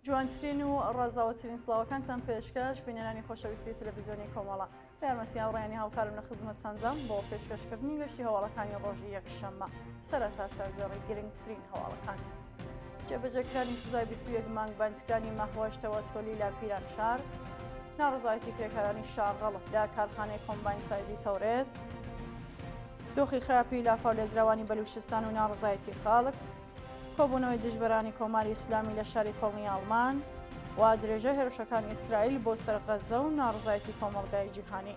جوانترین و ڕازاوەترین سڵاوەکانتان پێشکەش بینەرانی خۆشەویستی تەلەڤیزیۆنی کۆمەڵە. بە یارمەتی هاوڕێیانی هاوکارم لە خزمەتتاندام بۆ پێشکەشکردنی گەشتی هەواڵەکانی ڕۆژی یەکشەممە. سەرەتا سەردێڕی گرنگترین هەواڵەکان. جێبەجێکرانی سزای 21 مانگ بەندکرانی مەهوەش تەوەسۆلی لە پیرانشار، ناڕەزایەتی کرێکارانی شاغڵ لە کارخانەی کۆمباین سازی تەورێز، دۆخی خراپی لافاو لێزراوانی بەلوچستان و ناڕەزایەتی خەڵک، کۆبوونەوەی دژبەرانی کۆماری ئیسلامی لە شاری کۆڵنی ئاڵمان و درێژەی هێرشەکانی ئیسرائیل بۆ سەر غەززە و ناڕەزایەتی کۆمەڵگای جیهانی.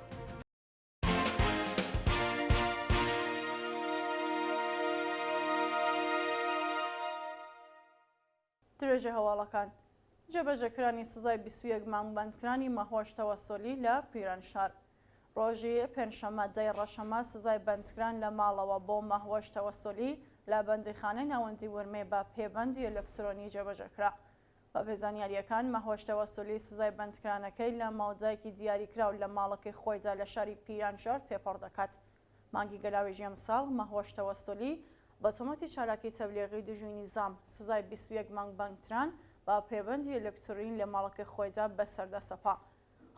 درێژەی هەواڵەکان، جێبەجێکرانی سزای 21 مانگ بەندکرانی مەهوەش تەوەسۆلی لە پیرانشار. ڕۆژی پێنجشەممە دەی ڕەشەمە سزای بەندکران لە ماڵەوە بۆ مەهوەش تەوەسۆلی لە بەندیخانەی ناوەندی ورمێ بە پێبەندی ئەلکترۆنی جێبەجێکرا. بەپێی زانیارییەکان مەهوەش تەوەسولی سزای بەندکرانەکەی لە مەودایەکی دیاریکراو لە ماڵەکەی خۆیدا لە شاری پیرانشار تێپەڕ دەکات. مانگی گەلاوێژی ئەمساڵ مەهوەش تەوەسولی بە تۆمەتی چالاکی تەبلیغی دژی نیزام سزای 21 مانگ بەندکران بە پێبەندی ئەلکترۆنی لە ماڵەکەی خۆیدا بەسەردا سەپا.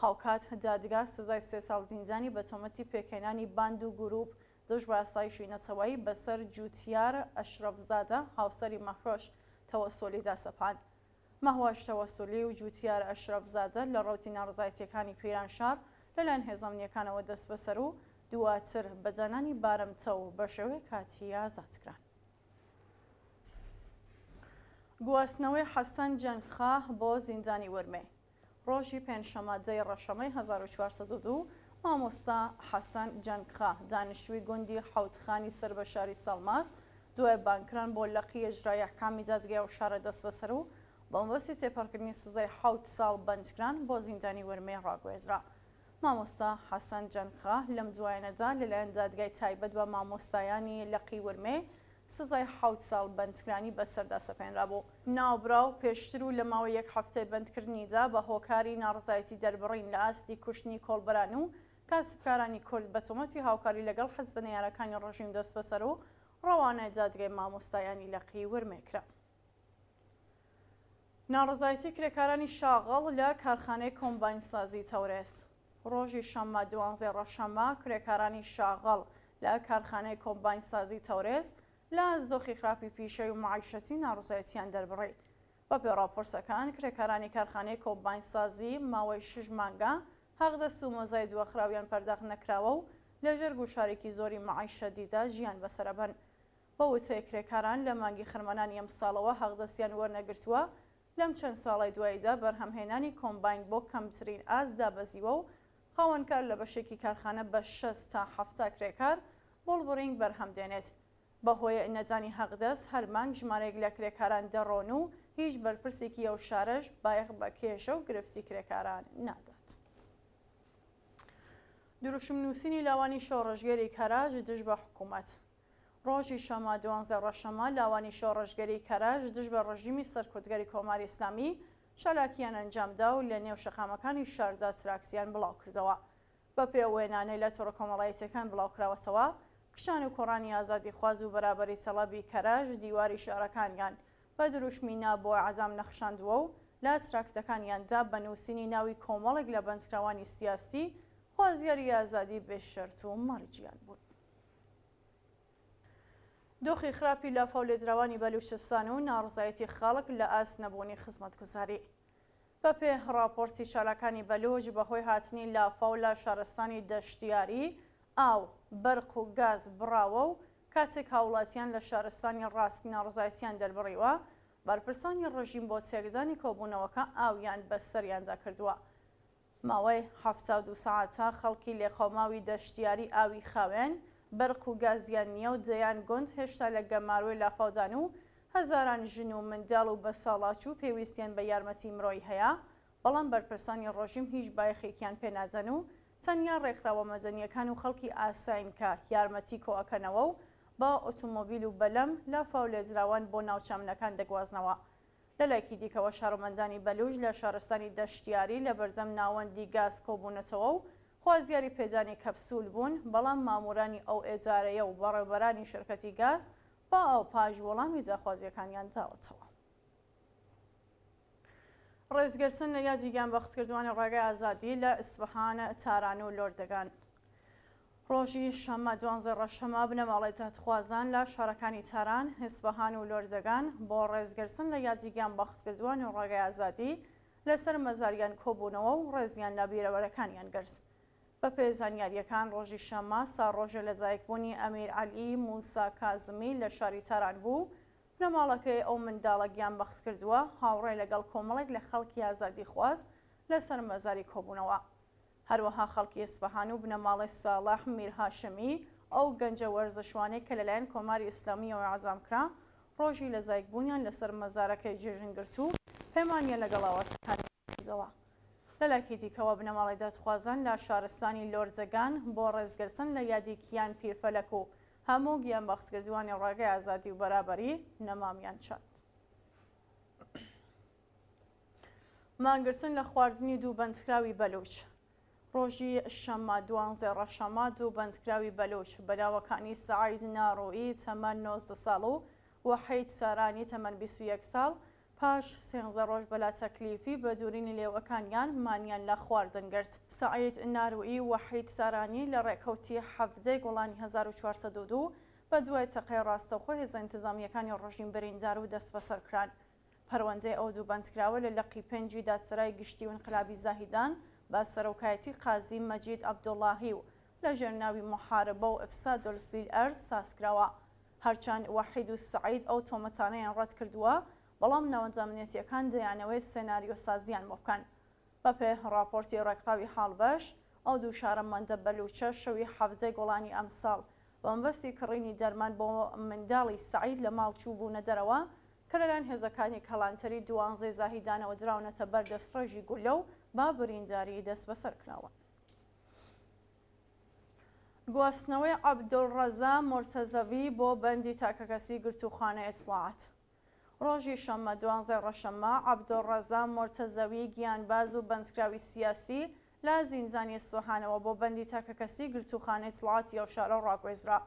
هاوکات دادگا سزای سێ ساڵ زیندانی بە تۆمەتی پێکهێنانی باند و گرووپ دژ بە ئاسایشی نەتەوەیی بەسەر جووتیار ئەشرەفزادە هاوسەری مەهرۆش تەوەسۆلیدا سەپاند. مەهواش تەوەسولی و جووتیار ئەشرەفزادە لە ڕەوتی ناڕەزایەتییەکانی پیرانشار لەلایەن هێزە ئەمنییەکانەوە دەستبەسەر و دواتر بە دانانی بارمتە و بە شێوەی کاتی ئازاد کران. گواستنەوەی حەسەن جەنگخواه بۆ زیندانی ورمێ. ڕۆژی پێنجشەممە دە ی ڕەشەمەی 1402، مامۆستا حەسەن جەنگخا، دانیشتووی گوندی حەوتخانی سەر بە شاری سەڵماس، دوای بانگکران بۆ لقی ئیجرای ئەحکامی دادگای ئەو شارە دەستبەسەر و بە مەبەستی تێپەڕکردنی سزای حەوت ساڵ بەندکران بۆ زیندانی ورمێ ڕاگوێزرا. مامۆستا حەسەن جەنگخا لەم دوایانەدا لەلایەن دادگای تایبەت بە مامۆستایانی لقی ورمێ سزای حەوت ساڵ بەندکرانی بەسەردا سەپێنرابوو. ناوبراو پێشتر و لە ماوەی یەک هەفتەی بەندکردنیدا بە هۆکاری ناڕەزایەتی دەربڕین لە ئاستی کوشتنی کۆڵبەران و کاسبکارانی کورد بە تۆمەتی هاوکاری لەگەڵ حزبە نەیارەکانی ڕژیم دەستبەسەر و ڕەوانەی دادگای مامۆستایانی لقی ورمێ کرا. ناڕەزایەتی کرێکارانی شاغڵ لە کارخانەی کۆمباینسازی تەورێز. ڕۆژی شەممە دوانزەی ڕەشەمە کرێکارانی شاغڵ لە کارخانەی کۆمباینسازی تەورێز لە ئاست دۆخی خراپی پیشەی و مەعیشەتی ناڕەزایەتیان دەربڕی. بەپێی ڕاپۆرتەکان کرێکارانی کارخانەی کۆمباینسازی ماوەی شەش مانگە حەقدەست و مەزای دواخراویان پەرداخت نەکراوە و لەژێر گوشارێکی زۆری مەعیشەتیدا ژیان بەسەرئەبەن. بە وتەی کرێکاران لە مانگی خەرمانانی ئەمساڵەوە حەقدەستیان وەرنەگرتووە، لەم چەند ساڵەی دواییدا بەرهەمهێنانی کۆمباین بۆ کەمترین ئاست دابەزیوە و خاوەنکار لە بەشێکی کارخانە بە 60 تا 70 کرێکار بۆڵبرینگ بەرهەم دێنێت. بەهۆی نەدانی حەقدەست هەر مانگ ژمارەیەک لە کرێکاران دەڕۆن و هیچ بەرپرسێکی ئەو شارەش بایەخ بە کێشە و گرفتی کرێکاران نادات. دروشم نووسینی لاوانی شۆڕشگێری کەرەج دژ بە حکوومەت. ڕۆژی شەممە دوانزە ڕەشەمە لاوانی شۆڕشگێری کەرەج دژ بە ڕژیمی سەرکوتگەری کۆماری ئیسلامی چالاکییان ئەنجامدا و لە نێو شەقامەکانی شاردا تراکتیان بڵاوکردەوە. بەپێی ئەو وێنانەی لە تۆڕە کۆمەڵایەتییەکان بڵاوکراوەتەوە، کچان و کوڕانی ئازادیخواز و بەرابەری تەڵەبی کەرەج دیواری شارەکانیان بە دروشمی نا بۆ ئێعدام نەخشاندووە و لە تراکتەکانیاندا بە نووسینی ناوی کۆمەڵێک لە بەندکراوانی سیاسی خوازیاری ئازادی بێ شەرت و مەرجیان بوون. دۆخی خراپی لافاو لێدراوانی بەلوچستان و ناڕەزایەتی خەڵک لە ئاست نەبوونی خزمەتگوزاری. بەپێ ڕاپۆرتی چالاکانی بەلوچ بەهۆی هاتنی لافاو لە شارستانی دەشتیاری، ئاو، بەرق و گاز بڕاوە و کاتێک هاوڵاتیان لە شارستانی ڕاسک ناڕەزایەتیان دەربڕیوە، بەرپرسانی ڕژیم بۆ تێکدانی کۆبوونەوەکە ئاویان بەسەریاندا کردووە. ماوەی 72 سەعاتە خەڵکی لێقەوماوی دەشتیاری ئاوی خاوێن، بەرق و گازیان نییە و دەیان گوند هێشتا لە گەمارۆی لافاودان و هەزاران ژن و منداڵ و بەساڵاچوو پێویستیان بە یارمەتی مرۆیی هەیە، بەڵام بەرپرسانی ڕۆژیم هیچ بایەخێکیان پێ نادەن و تەنیا ڕێکخراوە مەدەنییەکان و خەڵکی ئاسایین کە یارمەتی کۆئەکەنەوە و بە ئۆتۆمۆبیل و بەلەم لافاولێدراوان بۆ ناوچە ئەمنەکان دەگوازنەوە. لەلایەکی دیکەوە شارۆمەندانی بەلووچ لە شارستانی دەشتیاری لە بەردەم ناوەندی گاز کۆبوونەتەوە و خوازیاری پێدانی کەپسوول بوون، بەڵام ماموورانی ئەو ئێدارەیە و بەڕێوبەرانی شرکەتی گاز بە ئاوپاژ وەڵامی داخوازییەکانیان داوەتەوە. ڕێزگرتن لە یادی گیانبەختکردووانی ڕێگای ئازادی لە ئیسفەهان، تاران و لۆردەگان. ڕۆژی شەممە دوانزەی ڕەشەمە بنەماڵەی دادخوازان لە شارەکانی تاران، ئیسفەهان و لۆردەگان بۆ ڕێزگرتن لە یادی گیانبەختکردووانی ڕێگای ئازادی لەسەر مەزاریان کۆبوونەوە و ڕێزیان لە بیرەوەرەکانیان گرت. بەپێی زانیارییەکان ڕۆژی شەممە ساڵڕۆژی لەدایکبوونی ئەمیر عەلی موسا کازمی لە شاری تاران بوو، بنەماڵەکەی ئەو منداڵە گیانبەختکردووە هاوڕێ لەگەڵ کۆمەڵێک لە خەڵکی ئازادیخواز لەسەر مەزاری کۆبوونەوە. هەروەها خەڵکی ئیسفەهان و بنەماڵەی ساڵح میرهاشمی، ئەو گەنجە وەرزشوانەی کە لەلایەن کۆماری ئیسلامییەوە ئیعدام کرا، ڕۆژی لەدایکبوونیان لەسەر مەزارەکەی جێژن گرت و پەیمانیان لەگەڵ ئاواتەکانیان کردەوە. لەلایەکی دیکەوە بنەماڵەی دادخوازان لە شارستانی لۆردەگان بۆ ڕێزگرتن لە یادی کیان پیرفەلەک و هەموو گیانبەختکردووانی ڕێگەی ئازادی و بەرابەری نەمامیان چاند. مانگرتن لە خواردنی دوو بەندکراوی بەلوچ. ڕۆژی شەممە دوانزەی ڕەشەمە دوو بەندکراوی بەلوچ بە ناوەکانی سەعید ناڕوویی تەمەن 19 ساڵ و وەحید سارانی تەمەن 21 ساڵ پاش سێنزە ڕۆژ بەلاتەکلیفی بە دوورینی لێوەکانیان مانیان لە خواردن گرت. سەعید ناروئی و وەحید سارانی لە ڕێکەوتی حەڤدەی گوڵانی 1402 بە دوای تەقەی ڕاستەوخۆی هێزە ئینتزامییەکانی ڕژیم بریندار و دەستبەسەر کران. پەروەندەی ئەو دوو بەندکراوە لە لقی پێنجی دادسەرای گشتی و ئینقلابی زاهیدان بە سەرۆکایەتی قازی مەجید عەبدوڵڵاهی و لە ژێر ناوی محاربە و افساد فی الارض ساز کراوە. هەرچەند وەحید و سەعید ئەو تۆمەتانەیان ڕەتکردووە، بەڵام ناوەندە ئەمنیەتییەکان دەیانەوێت سێناریۆسازییان بۆ بکەن. بەپێ ڕاپۆرتی ڕێکخراوی حاڵبەش، ئەو دوو شارەمەندە بەلووچە شەوی حەڤدەی گوڵانی ئەمساڵ بە مەبەستی کڕینی دەرمان بۆ منداڵی سەعید لە ماڵ چووبوونە دەرەوە کە لەلایەن هێزەکانی کەڵانتەری دوانزەی زاهیدانەوە دراونەتە بەر دەستڕێژی گوللە و بە برینداری دەستبەسەر کراون. گواستنەوەی عەبدولڕەزا مورتەزەوی بۆ بەندی تاکەکەسی گرتووخانەی ئیتڵاعات. ڕۆژی شەممە دوانزەی ڕەشەممە، عەبدولڕەزا مورتەزەوی گیانباز و بەندکراوی سیاسی لە زیندانی ئیسفەهانەوە بۆ بەندی تاکەکەسی گرتووخانەی ئیتڵاعاتی ئەو شارە ڕاگوێزرا.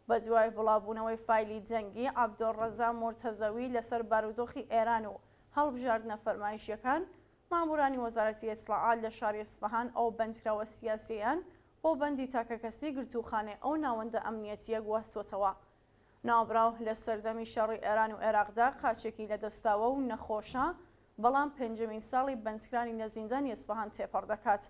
بەدوای بڵاوبوونەوەی فایلی دەنگی عەبدولڕەزا مورتەزەوی لەسەر بارودۆخی ئێران و هەڵبژاردنە فەرمایشییەکان، مامورانی وەزارەتی ئیتڵاعات لە شاری ئیسفەهان ئەو بەندکراوە سیاسییەیان بۆ بەندی تاکەکەسی گرتووخانەی ئەو ناوەندە ئەمنیەتییە گواستووەتەوە. ناوبراو لە سەردەمی شەڕی ئێران و عێراقدا قاچێکی لەدەستداوە و نەخۆشە، بەڵام پێنجەمین ساڵی بەندکرانی لە زیندانی ئیسفەهان تێپەڕ دەکات.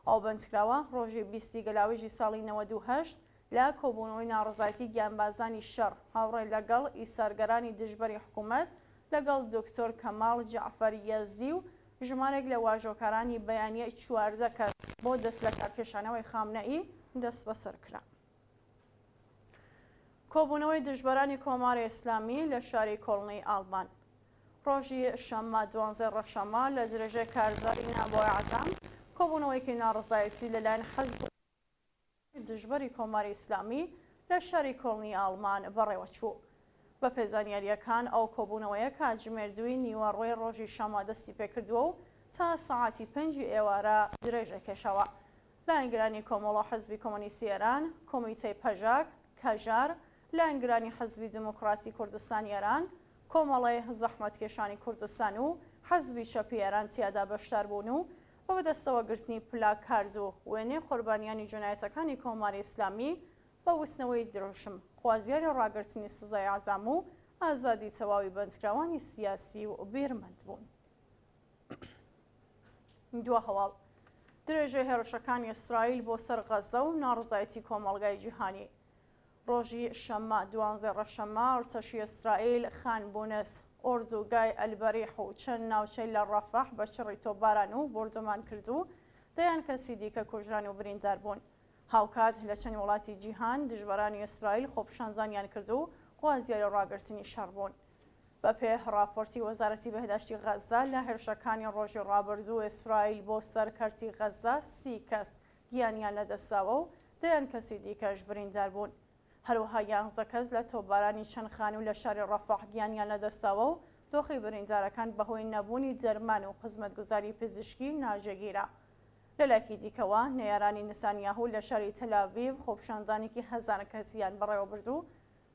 ئەو بەندکراوە ڕۆژی 20 ی گەلاوێژی ساڵی 98 لە کۆبوونەوەی ناڕەزایەتی گیانبازانی شەڕ هاوڕێ لەگەڵ ئیسارگەرانی دژبەری حکوومەت لەگەڵ دکتۆر کەماڵ جەعفەر یەزدی و ژمارێک لە واژۆکارانی بەیانیەی 14 کەس بۆ دەستلەکارکێشانەوەی خامنەئی دەستبەسەر کرا. کۆبوونەوەی دژبەرانی کۆماری ئیسلامی لە شاری کۆڵنی ئاڵمان. ڕۆژی شەممە دوانزەی ڕەشەمە لە درێژەی کارزاری نا بۆ ئێعدام، کۆبوونەوەیەکی ناڕەزایەتی لەلایەن حزب و دژبەری کۆماری ئیسلامی لە شاری کۆڵنی ئاڵمان بەڕێوەچوو. بەپێی زانیارییەکان ئەو کۆبوونەوەیە کاتژمێر دووی نیوەڕۆی ڕۆژی شەممە دەستی پێکردووە و تا سەعاتی پێنجی ئێوارە درێژەی کێشاوە. لایەنگرانی کۆمەڵە و حزبی کۆمۆنیستی ئێران، کۆمیتەی پەژاک، کەژار، لایەنگرانی حزبی دیموکراتی کوردستانی ئێران، کۆمەڵەی زەحمەتکێشانی کوردستان و حزبی چەپی ئێران تیادا بەشدار بوون و بە بەدەستەوەگرتنی پلاکارد و وێنەی قوربانیانی جنایەتەکانی کۆماری ئیسلامی بە وتنەوەی دروشم خوازیاری ڕاگرتنی سزای ئێعدام و ئازادی تەواوی بەندکراوانی سیاسی و بیرمەند بوون. دوا هەواڵ، درێژەی هێرشەکانی ئیسرائیل بۆ سەر غەززە و ناڕەزایەتی کۆمەڵگای جیهانی. ڕۆژی شەممە دوانزەی ڕەشەممە ئەرتەشی ئیسرائیل خان بونس، ئۆردوگای ئەلبەریح و چەند ناوچەی لە ڕەفەح بە چڕی تۆپباران و بۆردومان کرد و دەیان کەسی دیکە کوژران و بریندار بوون. هاوکات لە چەند وڵاتی جیهان دژبەرانی ئیسرائیل خۆپیشاندانیان کرد و خوازیاری ڕاگرتنی شەڕ بوون. بەپێ ڕاپۆرتی وەزارەتی بێهداشتی غەززە، لە هێرشەکانی ڕۆژی ڕابردوو ئیسرائیل بۆ سەر کەرتی غەززە 30 کەس گیانیان لەدەستداوە و دەیان کەسی دیکەش بریندار بوون. هەروەها یانزە کەس لە تۆپبارانی چەند خانوو لە شاری ڕەفەح گیانیان لەدەستداوە و دۆخی بریندارەکان بەهۆی نەبوونی دەرمان و خزمەتگوزاری پزیشکی ناجێگیرە. لەلایەکی دیکەوە، نەیارانی نسانیاهو لە شاری تەلاڤیڤ خۆپیشاندانێکی هەزاران کەسییان بەڕێوەبرد و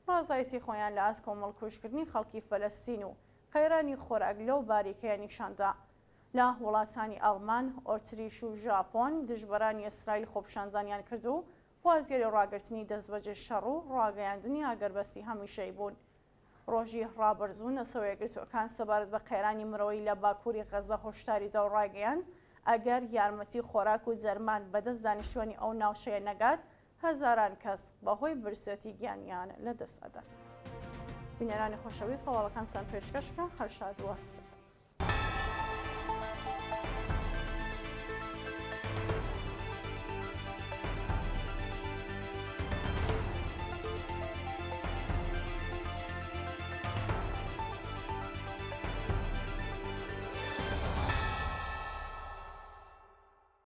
ڕازایەتی خۆیان لە ئاست کۆمەڵکوژکردنی خەڵکی فەلەستین و قەیرانی خۆراک لەو باریکەیە نیشاندا. لە وڵاتانی ئەڵمان، ئۆتریش و ژاپۆن دژبەرانی ئیسرائیل خۆپیشاندانیان کرد و خوازیاری ڕاگرتنی دەستبەجێ شەڕ و ڕاگەیاندنی ئاگربەستی هەمیشەیی بوون. ڕۆژی ڕابردوو نەتەوە یەکگرتووەکان سەبارەت بە قەیرانی مرۆیی لە باکووری غەززە هۆشداری دا و ڕایگەیاند، ئەگەر یارمەتی خۆراک و دەرمان بەدەست دانیشتووانی ئەو ناوچەیە نەگات، هەزاران کەس بەهۆی برسێتی گیانیان لەدەست ئەدەن. بینەرانی خۆشەویست هەواڵەکانتان پێشکەش کرا، هەر شاد و ئاسوودە بن.